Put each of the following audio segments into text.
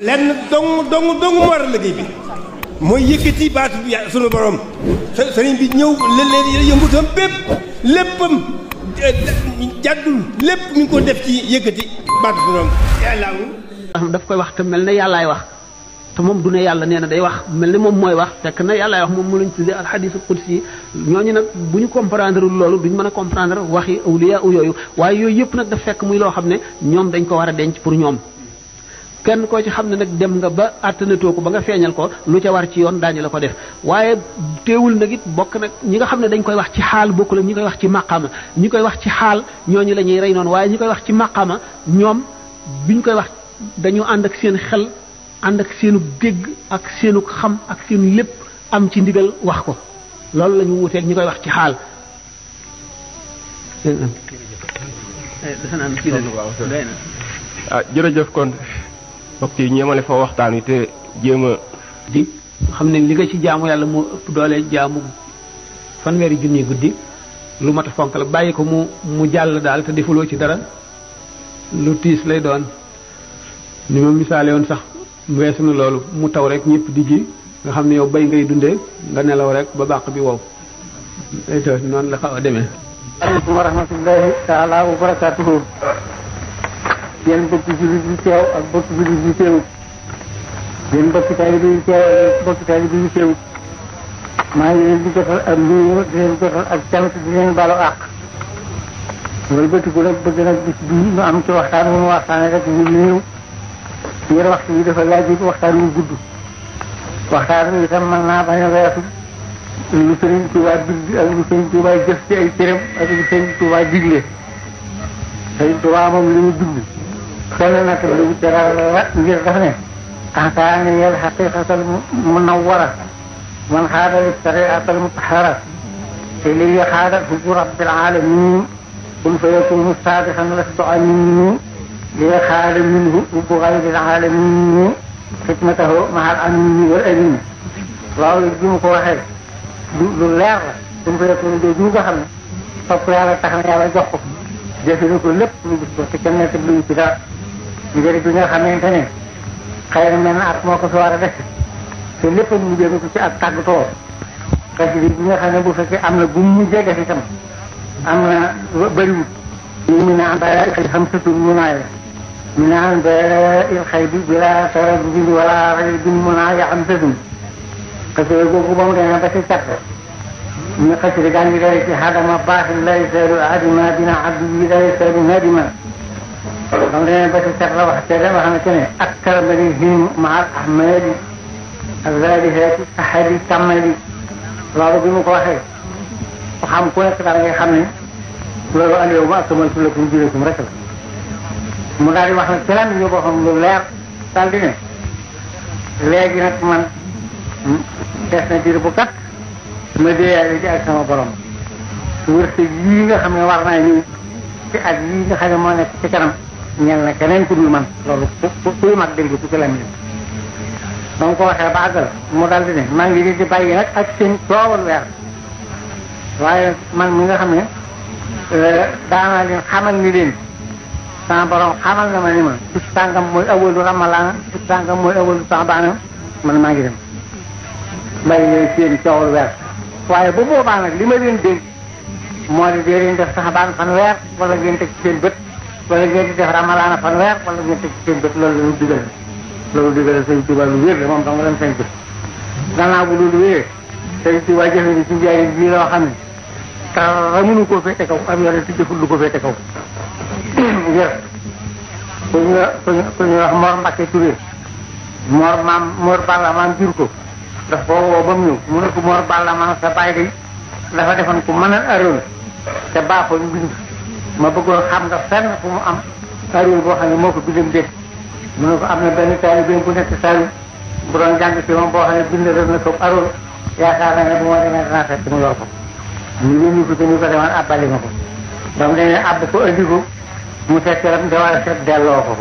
lenn dong mu war a liggéey bi mooy yëkkati baatu bi sunu borom sëriñ bi ñëw leen yëngutam bépp léppam jàddul lépp mi ngi ko def ci yëkkati baatu sunu borom yàlla daf koy wax te mel ne yàllaay wax te moom du ne yàlla nee na day wax mel ne moom mooy wax fekk na yàllaay wax moom mu lañ tuddee alxadiisul qudsi ñooñu nag bu ñu comprendre loolu duñ mën a comprendre waxi awliya yooyu waaye yooyu yëpp nag daf fekk muy loo xam ne ñoom dañ ko war a denc pour ñoom kenn koo ci xam ne nag dem nga ba àttanatoo ko ba nga feeñal ko lu ca war ci yoon daañu la ko def waaye teewul nag it bokk nag ñi nga xam ne dañ koy wax ci xaal bokkul ak ñi koy wax ci maqama ñi koy wax ci xaal ñooñu la ñuy rey noonu waaye ñi koy wax ci maqama ñoom biñ koy wax dañu ànd ak seen xel ànd ak seenu dégg ak seenu xam ak seenu lépp am ci ndigal wax ko loolu la ñu wuteeg ñi koy wax ci xaal jërëjëf kon mbokk yi ñeemale fa waxtaan wi te jéem a di xam ne li nga ci jaamu yàlla moo ëpp doole jaamu fanweeri junni guddi lu mat a fonk la bàyyi ko mu jàll daal te defuloo ci dara lu tiis lay doon ni ma misaale woon sax weesu na loolu mu taw rek ñëpp di ji nga xam ne yow bay ngay dundee nga nelaw rek ba bàq bi wow ay to noonu la xaw a demee aleykum wa rahmatullahi taala wa barakatuhu yéen bokki jullit yi teew ak bokki jullit yi teewut yéen bokki taalibe yi teew ak bokki taalibe yi teewut maa ngi leen di jotal ak nuyu di leen jotal ak cant di leen balu àq loolu bëtiku nag bëgg nag bis bii ñu am ci waxtaan wu mu waxtaane rek ñu néew ngir waxtu yi dafa laaj waxtaan wu gudd waxtaan wi itam mën naa bañ a weesu lu Sëriñ Tuubaa bind ak lu Sëriñ Tuubaa jëf ci ay cëram ak lu Sëriñ Tuubaa digle Sëriñ Tuubaa moom li mu bind kenn nag lu teral la ngir daf ne axtaane yel xaqiqatal munawwara man xaadal sariatal mutahara te lii xaadal hubbu rabbil alamin kun fa yakunu saadixan lastu amin lii xaada minhu hubbu gayril alamin xidmatahu mahal amin wal amin waaw bi mu ko waxee lu leer la kun fa yakunu de ñu nga xam ne topp yàlla tax na yàlla jox ko defe na ko lépp ñu gis ko te kenn ne tëb luñu ci dara njëriñ bi nga xamante ne xëy na mel na at moo ko fi war a def te lépp mu jëme ko ci ak tàggatoo xasi bi nga xam ne bu fekkee am na bu mu jege si tam am na bëriwut ñu mu ne am ba xëy xam satul mu naay mu ne am ba il xëy bi bila tara bi wala rëy bi mu naa ya xam satul xasi googu ba mu demee ba si cat ñu xasi bi daan ngi day ci xadama baaxi lay seedu adima dina abdi yi lay seedu nadima ba mu demee ba si cat la wax te dama xam ne ak karabali him maal ahmadi ak zalihati ahadi kamali loolu bi mu ko waxee ku xam ku nekk daal ngay xam ne loolu aliyow ma akmaltu lakum diinakum rek la mu daal di wax nag ci lan ñu boo xam lu leer daal di ne léegi nag man des na diir bu kat ma déeyaale ji ak sama borom wërsëg yii nga xam ne war naa ñëw ci at yii nga xam ne moo nekk ci kanam ñel na keneen ku dul man loolu kuy mag dégg ku ci lam yi ba mu ko waxee ba àggal mu dal di ne maa ngi leen di bàyyi nag ak seen coowal weer waaye man mi nga xam ne daanaa leen xamal ni leen sama borom xamal na ma ni ma bis sàngam mooy awalu ramalaana bis sàngam mooy awalu saxbaana man maa ngi dem bàyyi leen seen coowal weer waaye bu boobaa nag li ma leen dégg moo di dee leen def saxbaan fan weer wala ngeen teg ci seen bët wala ngeen di def ramalaana fan weer wala ngeen teg ci seen bët loolu la ñu digal loolu digal Sëriñ Tuubaa lu wér la moom dama leen sañ bët gannaaw bu loolu wéree Sëriñ Tuubaa jëfe ni ci njaay bii loo xam ne dara mënu koo féete kaw am yore ci jëful lu ko féete kaw ngir ku ñu wax Mor Mbacke Touré Mor Balla maam jur ko daf ko woo ba mu ñëw mu ne ko Mor Balla maam sa baay day dafa defoon ku mën a aroon te baaxoon mbind ma bëggoon xam nga fenn fu mu am aroon boo xam ne moo ko bindam dégg mu ne ko am na benn taalibe bu nekk Saalum bu doon jàng ci moom boo xam ne bind na ko aroon yaakaar naa ne bu ma demee danaa fekk mu yor ko ñu yónni ko te ñu ko demoon abbali ma ko ba mu demee abb ko andi ko mu seet yaram te war a seet delloo ko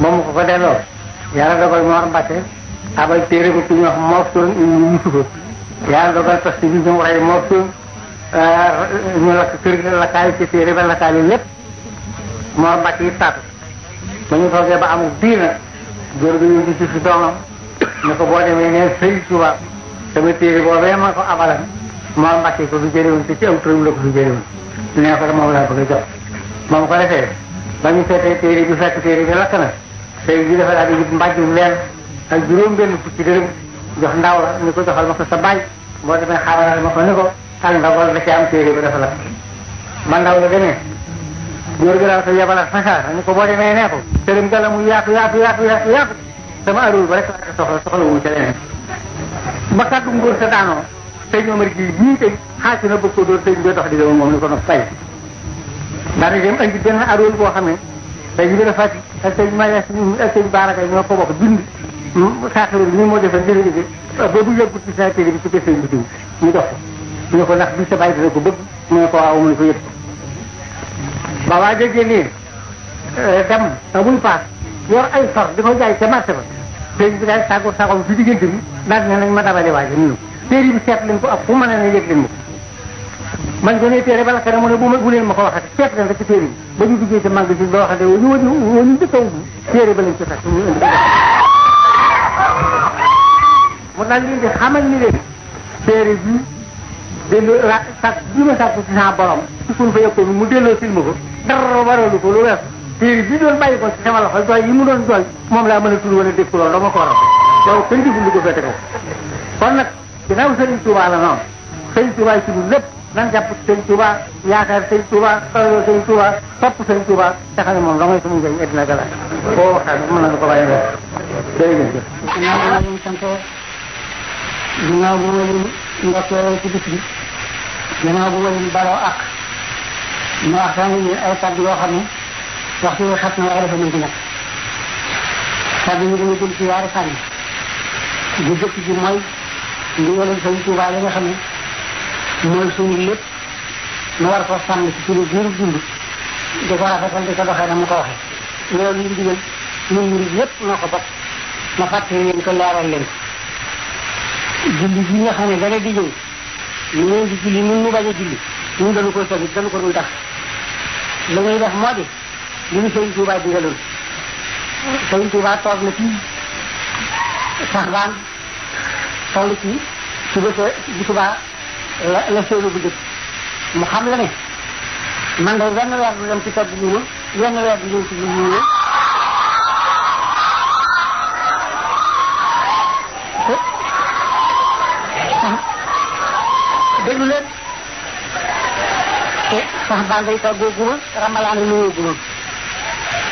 ba mu ko delloo yàlla dogal Mor Mbacke abal téere ko ku ñu wax Moftoon ñu Yusufa yàlla dogal parce que bi ñu waxee Moftoon ñu lakk kër gi lakkaay ci téere ba lakkaay lépp Mor Mbacke yi tàtt ba ñu toogee ba amul diir nag góor ga yóbbu ci si doomam ne ko boo demee ne sëñ Tuubaa sama téere boobee ma ko abalan moo mbàkkee ko du jëriwoon te ci aw turam la ko du jëriwoon nee ko moom laa bëgg a jox moom ko defee ba ñu seetee téere bi fekk téere bi lakk na sëñ bi dafa daal di wut mbàjjum leen ak juróom benn fukki dërëm jox ndaw la ni ko joxal ma ko sa baay boo demee xaaral ma ko ni ko ak ndawal da ci am téere bi dafa lakk ba ndaw la demee góor gi daal ko yebal ak fasaar ni ko boo demee nee ko sëriñ gala mu yaatu sama arool ba rek laa ko soxla wu ca leneen ba kàddu ngóor sa daanoo sëñ Omar gi ñii tey xaasi na bëgg ko doon sëñ bi dox di dem moom ni ko nag fay daal di dem andi benn arool boo xam ne sëñ bi dafa ak sëñ Maya ak sëñ Baraka ñoo ko bokk bind saaxle bi ni moo defee njëriñ ba bu yëggut ci sa téere bi ci sëñ bi mu jox ko ñu ko ndax bi sa bàyyi dina ko bëgg mu ne ko waaw mu ne ko yëg ba waa déggee nii dem amul paas yor ay sor di ko jaay ca marché ba sëñ bi daal tàggoo sagoom ci diggante bi daal ne nañ ma dabale waaje ñu téere bi seet leen ko ak fu mën a ne yëg leen ma ko man ko ne téere bala ka ne mu ne bu leen ma ko waxati seet leen rek ci téere bi ba ñu duggee ca magasin ba waxate ñu dëkkaw bi téere ba lañ ci fekk ñu indi mu daal leen di xamal ni leen téere bi delloo la sàkk bi ma sàkk ci sa borom ci kun fa yëkkoon mu delloo silma ko dara waralu ko lu wees téere bi doon bàyyi ko ci sama loxo jooy yi mu doon jooy moom laa mën a tudd wala dégg loolu dama ko war a loolu kenn deful lu ko fete ko kon nag ginnaaw Sëriñ Tuubaa la noonu Sëriñ Tuubaa ci ñun lépp nan jàpp Sëriñ Tuubaa yaakaar Sëriñ Tuubaa tolloo Sëriñ Tuubaa topp Sëriñ Tuubaa te xam ne moom damay suñu njëriñ addina gala boo waxtaan mën nañu ko bàyyi rek jërëjëf ginnaaw bu ma leen ndokkee ci bis bi ginnaaw bu ma leen baloo ak ma waxtaan ak yéen ay kàddu yoo xam ne waxtu bi xat na waaye dafa mën ci nekk kàddu yi dama jëm ci yaari fànn bu jëkk ji mooy ndigalal Sëriñ Tuubaa li nga xam ne mooy suñu lépp nu war ko sàmm ci suñu biiru dund di ko rafetal di ko doxee na mu ko waxee loolu li ndigal ñun murid yépp noo ko bokk ma fàttali leen ko leeral leen julli bi nga xam ne dara di ñëw ñu leen di julli ñun ñu bañ a julli ñun dañu ko tamit dañu ko dul def la ñuy def moo di li ñu Sëriñ Tuubaa digaloon Sëriñ Tuubaa toog na fii sax baan toll ci suba sa bu subaa la séenu bu jëkk mu xam la ne man de wenn weer du dem ci togg ñu ma wenn weer du ñëw ci ñu ma déglu leen te sax baan day toggoo guma ramalaana nuyoo guma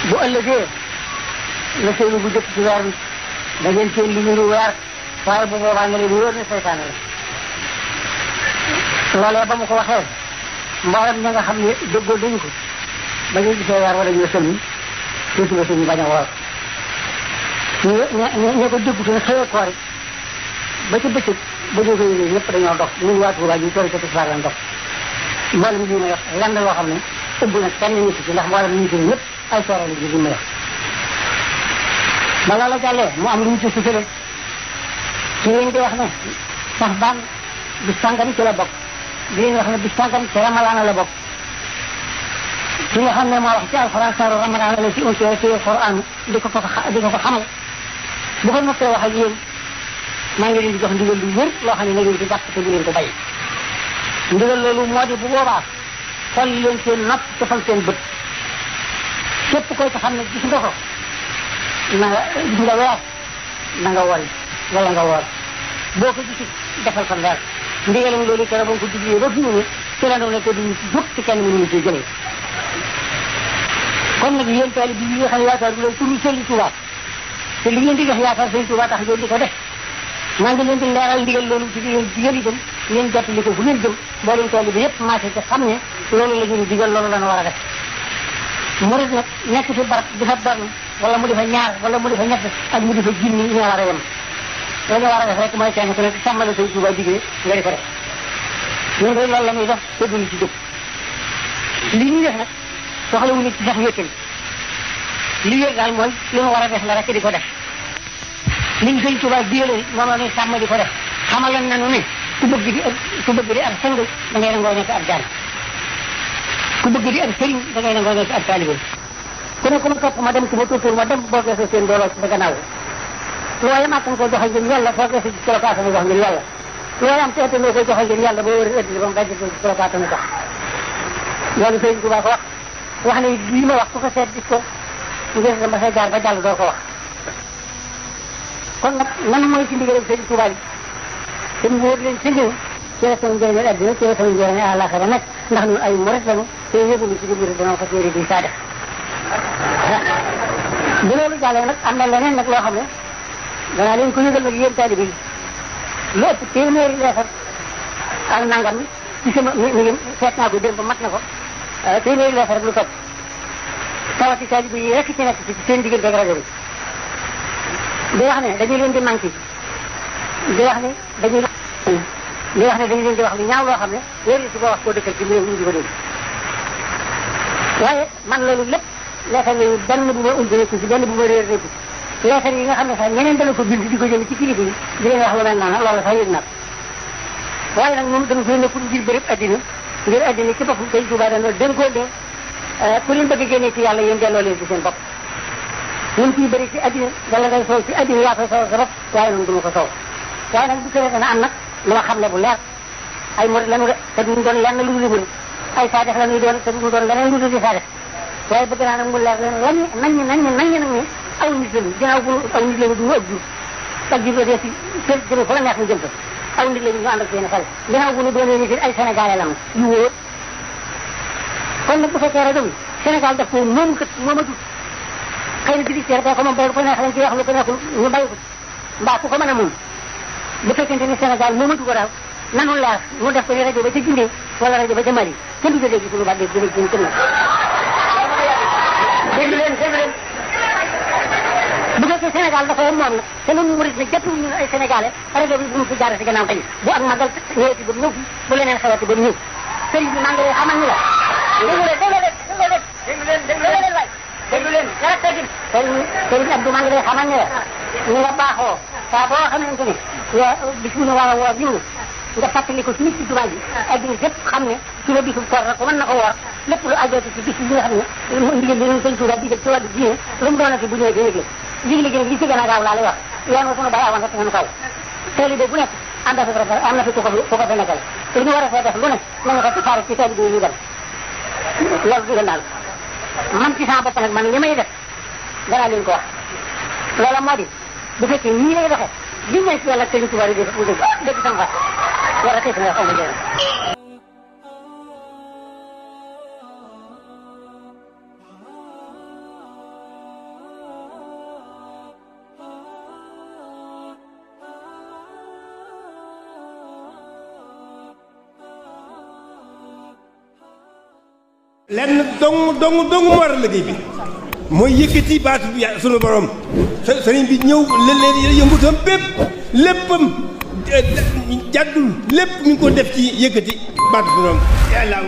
bu ëllëgee la seenu bu jëkk ci weer bi da ngeen seen li niru weer waaye bu boobaa nga leen wóor ne seytaane la loolee ba mu ko waxee mboolem ña nga xam ne déggoo dañu ko ba ñu gisee weer wala ñu sëlmi te suba suñu bañ a woor ña ko déggu te xëyee koor ba ci bëccëg ba ñu ko yëgee ñëpp dañoo dox ñun waa Tuubaa ñu tori ko tisbaar lañ dox mboolem ñu ma wax lenn loo xam ne ëbb nag kenn nit ci ndax mboolem ñu ci ñëpp ay soorali ji di ma wax ba loola jàllee mu am lu ñu ci sufale ci yéen di wax ne sax baan bis sàngam ci la bokk di leen wax ne bis sàngam ci ramalaana la bokk ki nga xam ne moo wax ci alxuraan saaru ramalaana la ci unté ci alxuraan di ko xamal bu ko noppee wax ak yéen maa ngi leen di jox ndigal lu wér loo xam ne na ngeen ci jàpp te bu leen ko bàyyi ndigal loolu moo di bu boobaa xol leen seen nopp defal seen bët képp koy ko xam ne gis nga ko na nga gis nga weer na nga wol wala nga woor boo ko gisit defal ko weer ndigalam loolu kere ba nga ko diglee ba fi mu ne ci la ne ko duñu ci jóg ci kenn mënuñu ci jëlee kon nag yéen taalibe bi nga xam ne yaakaar bi loolu turu Sëriñ Tuubaa te li ngeen di def yaakaar Sëriñ Tuubaa tax ngeen di ko def maa ngi leen di leeral ndigal loolu ci leen digal itam ngeen jottali ko fu ngeen jëm mboolem taalibe bi yëpp marché te xam ne loolu la ñu digal loolu la ñu war a def murid nag nekk fi barab di fa benn wala mu di fa ñaar wala mu di fa ñett ak mu di fa junni ñoo war a yem la ñu war a def rek mooy kenn ku nekk sàmmale Sëriñ Tuubaa diglee nga di ko def ñun rek loolu la ñuy def te duñu ci jóg li ñuy def nag soxla wu ñu ci sax wéttal li yëg daal mooy li mu war a def la rek di ko def liñ Sëriñ Tuubaa digalee moom la ñuy sàmm di ko def xamaloon nañu ne ku bëgg di ab sang da ngay nangoo nekk ab jaam ku bëgg di ab sëriñ da ngay nangoo nekk ab taalibe ku ne ku ma topp ma dem ku ma tuutul ma dem boo geesoo seen dooloo ci sa gannaaw looy màttan ko joxe ngir yàlla foo ko si colokaatana jox ngir yàlla looy am teete loo koy joxe ngir yàlla boo wër ëddli ba mu daj ko colokaatana jox loolu Sëriñ Tuubaa ko wax ne lii ma wax ku ko seet gis ko ngir dama sa jaar ba jàll doo ko wax kon nag nan mooy ci ndigalam Sëriñ Tuubaa bi te mu wóor leen ci ñëw ci la sama njëriñal àddina ci la sama njëriñal àllaaxira nag ndax ñun ay murit lañu te yëgulu ci biir dana ko téere di saa def bu loolu jàllee nag am na leneen nag loo xam ne danaa leen ko yëgal nag yéen taalibe yi lu ëpp téeméeri leetar ak nangam ci sama mi ngi seet naa ko démb mat na ko téeméeri leetar ak lu topp tawati taalibe yi rekk ci nekk ci seen diggante ak rajo bi di wax ne dañu leen di manqué di wax ne dañu leen di wax lu ñaaw loo xam ne wéru si ko wax koo dëkkal ci réew ñu di ko dégg waaye man loolu lépp leetar yooyu benn bu ma umbineku si benn bu ma réer réeku leetar yi nga xam ne sax ñeneen dana ko bind di ko jël ci kilifa yi di leen wax lu mel noonu loolu sax yëg naa ko waaye nag moom dama koy nekkul ngir bërëb addina ngir addina ci boppam Sëriñ Tuubaa dañoo dénkoo ne ku leen bëgg a génnee ci yàlla yéen delloo leen ci seen bopp ñun ciy bëri ci addina wala ngay soow ci addina yaa koy soow sa bopp waaye noonu duma ko soow waaye nag bu fekkee dana am nag lu ma xam ne bu leer ay murid lañu de te duñ doon lenn lu dul murid ay saadix la ñuy doon te duñ doon leneen lu dul di saadix waaye bëgg naa nag mu leer leen nañ nag ne aw nit lañu ginnaaw bu aw nit lañu du ak jur ak jur la dee ci kër jëme fa la neex ñu jëm fa aw nit lañu ñu ànd ak seen xel ginnaaw bu ñu doonee nit ay sénégalais lañu yu wóor kon nag bu fekkee rajo bi Sénégal daf ko moom kat moomatu xëy na judiciaire ko moom bay ko neex lañ ci wax lu ko neexul ñu bàyyi ko mbaa ku ko mën a moom bu fekkente ni Sénégal moomatu ko daal nanu leer mu def ko ni rajo ba ca Guinée wala rajo ba ca Mali kenn du ko dégg suñu baat dégg kenn déglu leen bu fekkee Sénégal dafa moom nag te ñun murid nag jàpp ñu ay sénégalais rajo bi bu ñu fi jaaree si gannaaw tey bu ak magal ñëwati ba ñëw fi bu leneen xewati ba ñëw sëriñ bi maa ngi lay xamal ni la déglu leen dara tegin sëriñ Abdou maa ngi lay xamal ni la ñu nga baaxoo saa boo xamante ni bis bu ne war a woor jiw nga fàttali ko ci nit ci jumaa ji addina yëpp xam ne ci la bisu koor ko mën na ko woor lépp lu ajooti ci bis yi nga xam ne ndigal bi ñu Sëriñ Tuubaa digal ci wàllu diine lu mu doonati bu ñëwee dina léegi li ci gën a gaaw laa lay wax yoon wa sunu bàyyi awoon rek ngeen kaw taalibe bu nekk am na fi ku ko fi nekkal te ñu war a fee def lu ne nañu ko tasaare ci taalibe yi ñu dem loolu digal naa la man ci sama bopp nag man li may def danaa leen ko wax loola moo di bu fekkee nii lay doxee li ñaan ci yàlla ak Sëriñ Tuubaa def dëgg sama xar war a xëy sama wax amul lenn dong mu war a liggéey bi mooy yëkkati baatu bi sunu borom sëriñ bi ñëw leen yëngutam bépp léppam jàddul lépp mi ngi ko def ci yëkkati baatu sunu borom yàlla